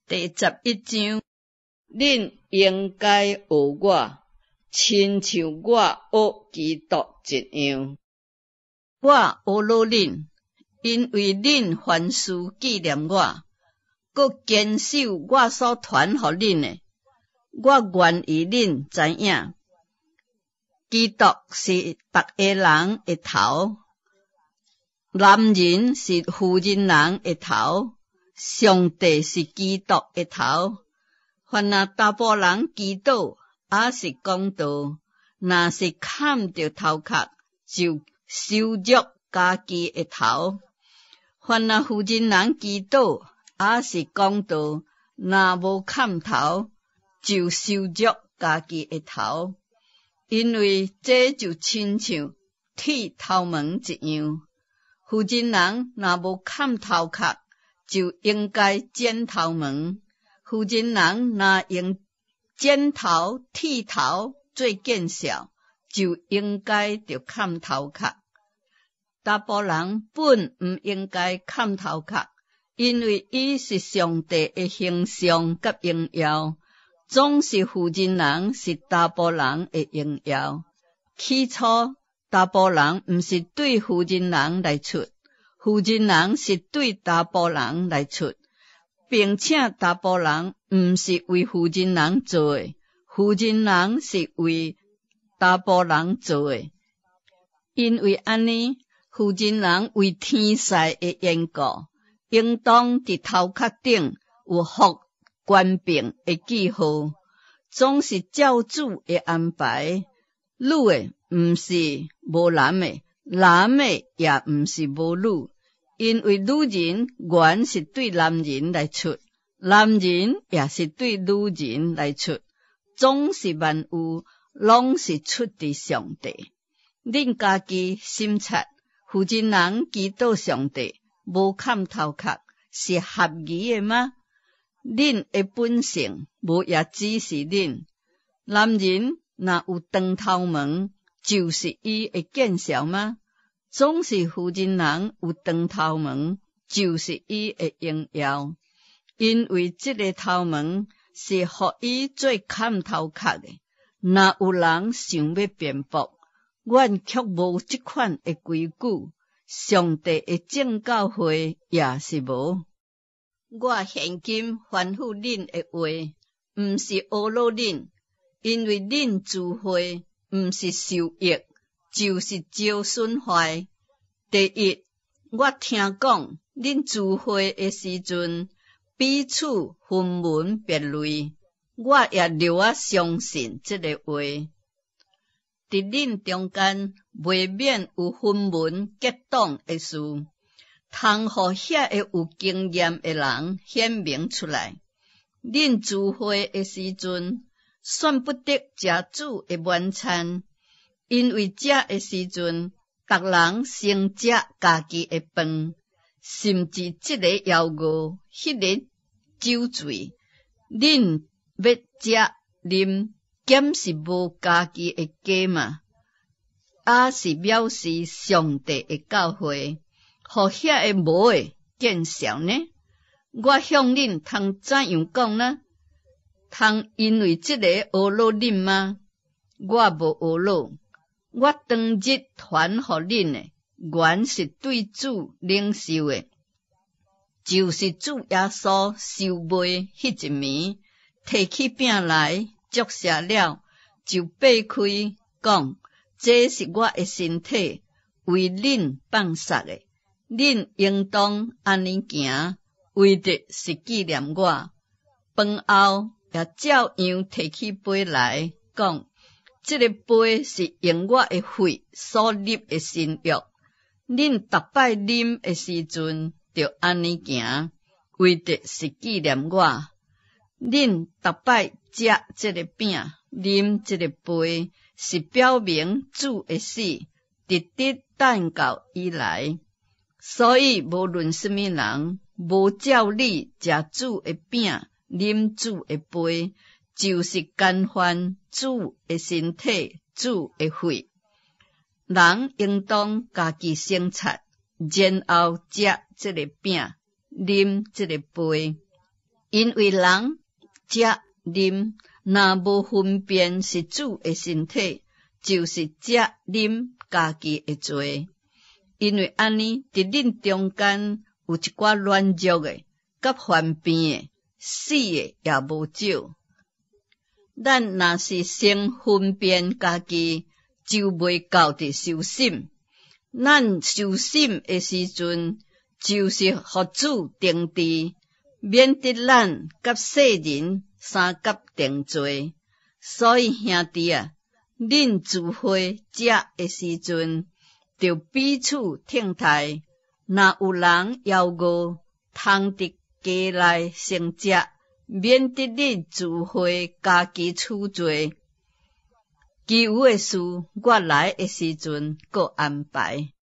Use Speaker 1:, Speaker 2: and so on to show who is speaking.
Speaker 1: 第11章，恁應該學我，親像我學基督一樣。我呵咾恁，因為恁凡事紀念我，閣堅守我所傳予恁的。我願意恁知影，基督是逐个人的頭，男人是婦人人的頭，上帝是基督的頭。凡若查埔人祈禱，抑是講道，若是崁著頭殼，就羞辱家己的頭。凡若婦人人祈禱，抑是講道，若無崁頭，就羞辱家己的頭。因為這就親像剃頭毛一樣。婦人人若無崁頭殼，就應該剪頭毛。婦人人若用剪頭剃頭做見笑，就應該著崁頭殼。查埔人本毋應該崁頭殼，因為伊是上帝的形象佮榮耀，總是婦人人是查埔人的榮耀。起初，查埔人毋是對婦人人來出，婦人人是對查埔人來出，並且查埔人毋是為婦人人做的，婦人人是為查埔人做的。因為按呢，婦人人為天勢的緣故，應當佇頭殼頂有縛權柄的記號，總是照主的安排。女的毋是無男的，男的也毋是無女，因為女人原是對男人來出，男人也是對女人來出，總是萬有攏是出佇上帝。恁家己審察，婦人人祈禱上帝，無崁頭殼是合宜的嗎？恁的本性無也指示恁，男人若有長頭毛，就是伊的見笑嗎？總是婦人人有長頭毛，就是伊的榮耀，因為這个頭毛是予伊做崁頭殼的。若有人想欲辯駁，阮卻無這款的規矩，上帝的眾教會也是無。我現今吩咐恁的話，毋是呵咾恁，因為恁聚會毋是受益，就是招損壞。第一，我聽講恁聚會的時陣，彼此分門別類，我也略仔相信這个話。佇恁中間，袂免有分門結黨的事，通予遐个有經驗的人顯明出來。恁聚會的時陣，算不得食主的晚餐，因為食的時陣，逐人先食家己的飯，甚至這个枵餓，彼个酒醉。恁欲食啉，敢是無家己的家嗎？抑是藐視上帝的教會，予遐个無的見笑呢？我向恁通怎樣講呢？通因為這个呵咾恁嗎？我無呵咾。我當日傳予恁的，原是對主領受的，就是主耶穌受賣彼一暝，提起餅來，祝謝了，就擘開，講：這是我的身體，為恁放殺的，恁應當按呢行，為的是紀念我。飯後也照樣提起杯來，講：這个杯是用我的血所立的新約。恁逐擺啉的時陣，著按呢行，為的是紀念我。恁逐擺食這个餅，啉這个杯，是表明主的死，直直等到伊來。所以無論啥物人，無照理食主的餅，啉主的杯，就是干犯主的身體、主的血。人應當家己省察，然後食這个餅，啉這个杯。因為人食啉，若無分辨是主的身體，就是食啉家己的罪。因為按呢，佇恁中間有一寡軟弱的，佮犯病的，死的也無少。咱若是先分辨家己，就袂到佇受審。咱受審的時陣，就是予主定治，免得咱佮世人相佮定罪。所以兄弟啊，恁聚會食的時陣，著彼此等待。若有人枵餓，通佇家內先食，免得恁聚會家己處罪。其餘的事，我來的時陣閣安排。